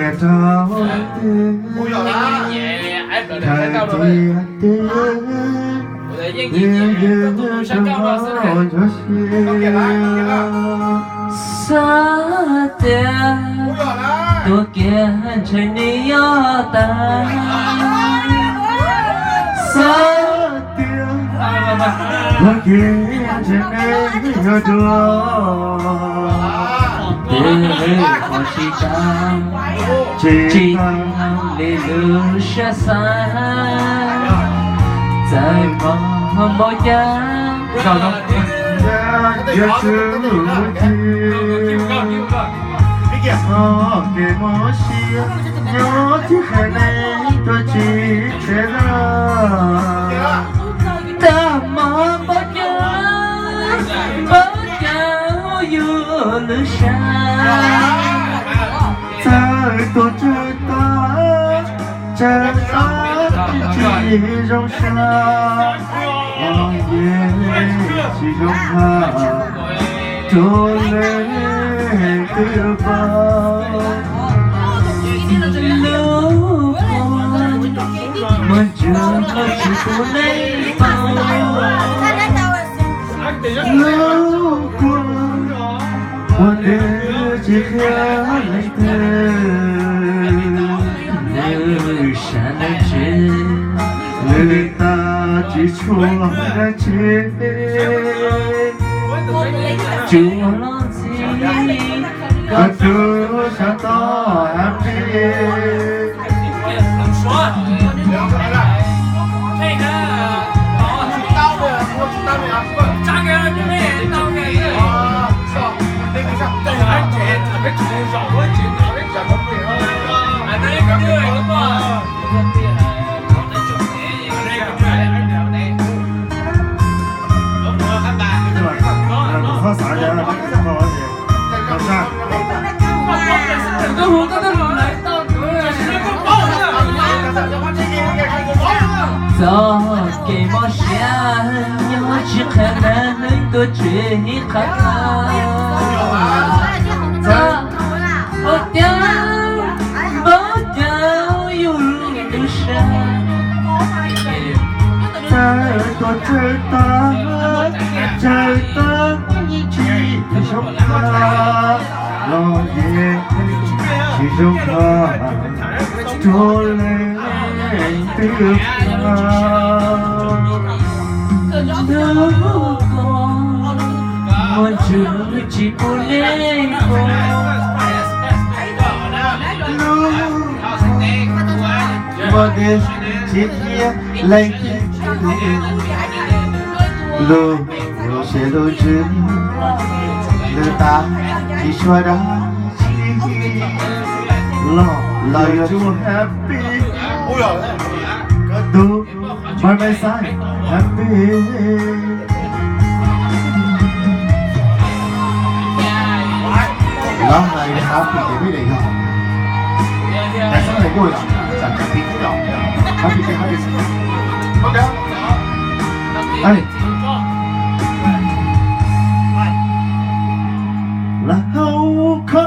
rau tiag, thawj tiag tiag, yeej yog rau ncuav si. Xav tias tuag kiag ntshe nws yuav tag, xav tias tuag kiag ntshe nws yuav dua. Tes ho tsis tas, tsis tas li lub siab xav, txawm mob npaum cas, yuav tsum ua txij. Txoj kev mob siab nyob tsis qhia leej twg, tsis qhia dab. Txawm mob npaum cas, npaum cas yus lub siab, txawm tuag tsawg tag, tsawg tag tsis zoo siab, yeej tsis zoo siab rau leej twg paub. Lub kua muag ntswg tsis pub leej paub, lub kua muag ntswg tsis qhia leej twg, lwm sab leej twg, lwm tab tsis tshua dab tsi, tsuas los ntxhi koj tus sab tod happy. Txoj kev mob siab nyob tsis qhia leej twg, tuag tsis qhia qhov txog. Txawm ua tiag, npaum cas yus lub siab, txawm tuag tsawg tag, tsawg tag tsis zoo siab, los yeej tsis zoo siab rau leej twg paub. Lub kua muag ntswg tsis pub leej paub, lub muag ntswg tsis qhia leej twg, lub siab lub ntsws, lwm tab tsis tshua dab tsi, los yuav tsum happy. Tus Maiv Maiv Xaiv happy. Lawv hais happy ces peb daim yog, daim xab hais kuj yog, happy kuj yog, happy ces happy.